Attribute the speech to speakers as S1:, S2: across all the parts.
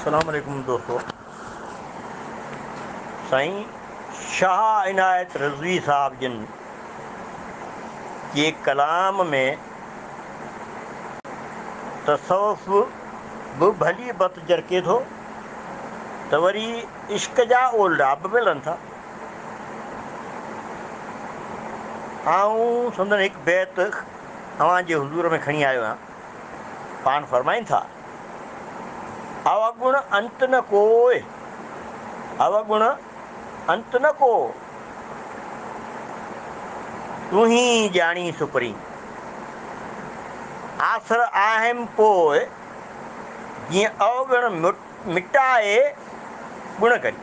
S1: السلام عليڪم دوستو سائين شاهه عنايت رضوي صاحب جن جي ڪلام ۾ تصوف به ڀلي بت جرڪي ٿو ته وري عشق جا اولڙا به ملن ٿا. آئون سندن هڪ بيت اوهان جي حضور ۾ کڻي آيو آهيان. پاڻ فرمائن ٿا، اوگڻ انت نه ڪوء، اوگڻ انت نه ڪو، تون ئي ڄاڻين سپرين. آسر آهم پوء، جيئن اوگڻ مٽائي گڻ ڪرين.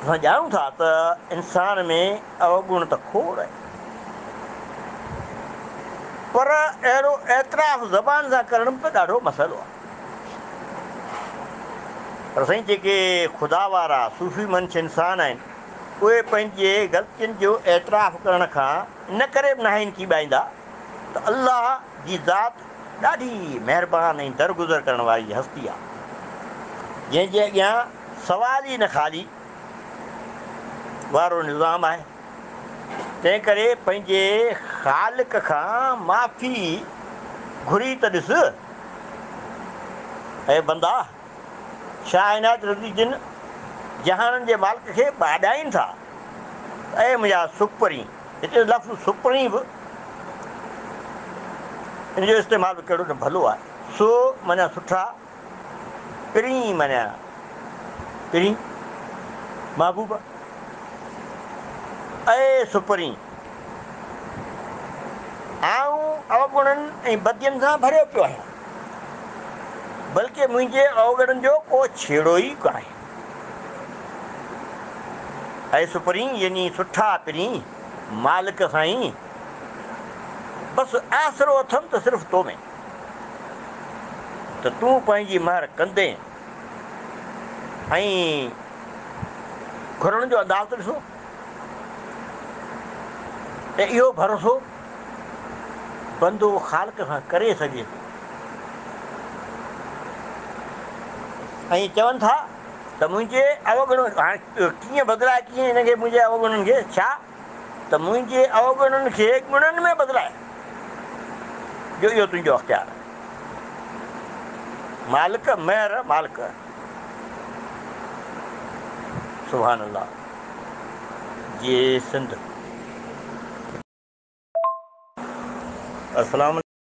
S1: اسان ڄاڻون ٿا ته انسان ۾ اوگڻ ته کوڙ آهن، پر اهڙو اعتراف زبان سان ڪرڻ به ڏاڍو مسئلو آهي. پر سائين جيڪي خدا وارا صوفي منش انسان آهن، اهي پنهنجي غلطين جو اعتراف ڪرڻ کان ان ڪري به ناهن ڪيٻائيندا ته الله جي ذات ڏاڍي مهربان ۽ درگذر ڪرڻ واري هستي آهي، جنهن جي اڳيان سوال ئي نه خالي وارو نظام آهي، تنهن ڪري پنهنجي خالق کان معافي گهري ته ڏس. اي بندا! شاهه عنايت رضوي جن جهانن جي مالڪ کي ٻاڏائين ٿا ته اي منهنجا سپرين! هتي لفظ سپرين به ان جو استعمال به ڪهڙو نه ڀلو آهي. سو معنيٰ سٺا، پرين معنيٰ پرين، محبوب. اي سپرين! آئون اوگڻن ۽ بدين سان ڀريو پيو آهيان، بلڪه منهنجي اوگڻن جو ڪو ڇيڙو ئي ڪانهي. اي سپرين يعني سٺا پرين، مالڪ سائين، بس آسرو اٿم ته صرف تو ۾، ته تون پنهنجي مهر ڪندين ۽ گهرڻ جو انداز ته ڏسو. ۽ اهو ڀروسو بندو خالق سان ڪري سگهي ٿو. ۽ چون ٿا ته منهنجي اوگڻ هاڻي ڪيئن بدلائي ڪيئن هن کي منهنجي اوگڻن کي ڇا ته منهنجي اوگڻن کي گڻن ۾ بدلائي جو اهو تنهنجو اختيار آهي. مالڪ مهر مالڪ سبحان الله. جي سنڌ. السلام.